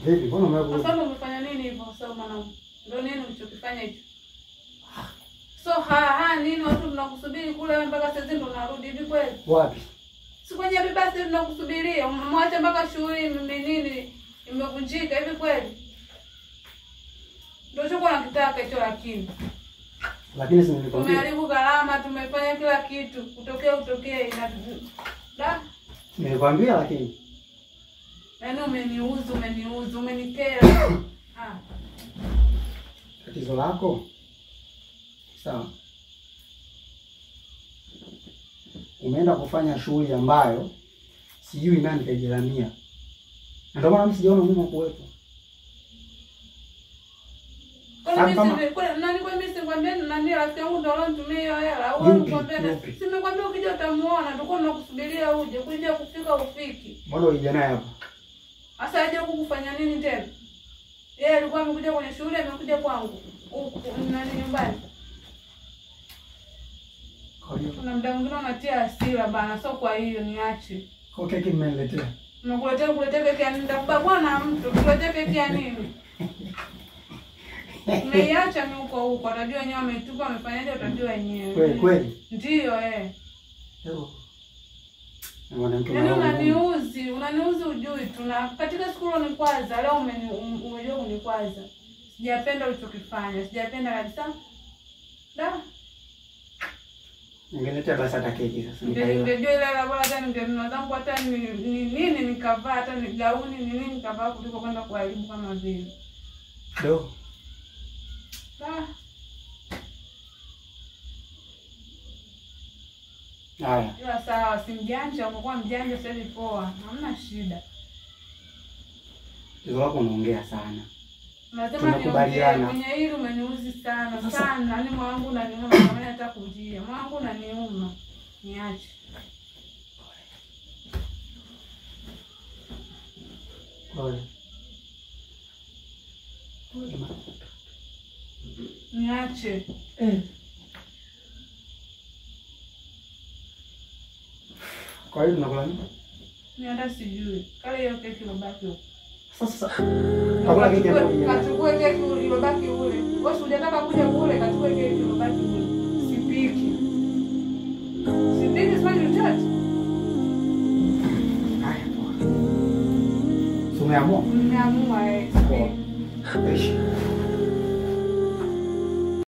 Vipi? Mbona umeamua? Sasa umefanya nini hivyo sasa mwanangu? Ndio nini ulichokifanya hicho? So ha nini watu tunakusubiri kule mpaka sasa ndio unarudi hivi kweli? Wapi? Si kwenye basi tunakusubiria. Umemwacha mpaka shughuli nini imevunjika hivi kweli? Ndio choko nakitaka hicho lakini. Lakini si nilikwambia. Tumeharibu gharama, tumefanya kila kitu, kutokea ina da. Nilikwambia lakini. Yaani umeniuzi, umenikera. Ah. Tatizo lako. Sawa. Umeenda kufanya shughuli ambayo sijui nani kaijiramia. Ndio maana mimi sijaona muhimu kuwepo. Nani kwa mimi sikwambia nani rafiki yangu ndio alonitumia hiyo hela. Au nikwambia simekwambia ukija utamuona, tulikuwa tunakusubiria uje, kuja kufika ufiki. Mbona ulija naye hapa? Sasa aje huku kufanya nini tena? Yeye alikuwa amekuja kwenye shule, amekuja kwangu. Huku nani nyumbani. Kuna muda mwingine unatia hasira bana, sio kwa hiyo niache. Kwa keki mmeniletea. Nakuletea kuletea keki ya nini? Nitakubagua na mtu, kuletea keki ya nini? Nimeiacha mimi huko huko, utajua wenyewe wametupa wamefanyaje, utajua wenyewe. Kweli kweli? Ndio eh. Yo. Mwanamke unaniuzi, unaniuzi ujui tuna katika siku ulinikwaza, leo umejua kunikwaza. Sijapenda ulichokifanya, sijapenda kabisa. Da. Ningeletea basi hata keki sasa nikaila. Ningejua ile la bora hata ningenunua zangu hata ni nini nikavaa hata ni gauni ni nini nikavaa kuliko kwenda kuharibu kama vile. Do. Da. Haya. Ila sawa, si mjanja, umekuwa mjanja sasa hivi poa. Hamna shida. Hizo wako unaongea sana. Tunakubaliana. Kwenye hili umeniuzi sana sana. Yaani moyo wangu unaniuma, kama nataka kulia. Moyo wangu unaniuma. Niache. Pole. Pole mama. Niache. Eh. Kwa hiyo tunakula nini? Ni hata sijui. Kale hiyo keki ilobaki huko. Sasa kakula keki hapo. Kachukue keki ilobaki ule. Wewe hujataka kuja kule, kachukue keki ilobaki ule. Sipiki. Sipiki sifanyi chochote. Haya poa. Umeamua? Nimeamua eh. Poa.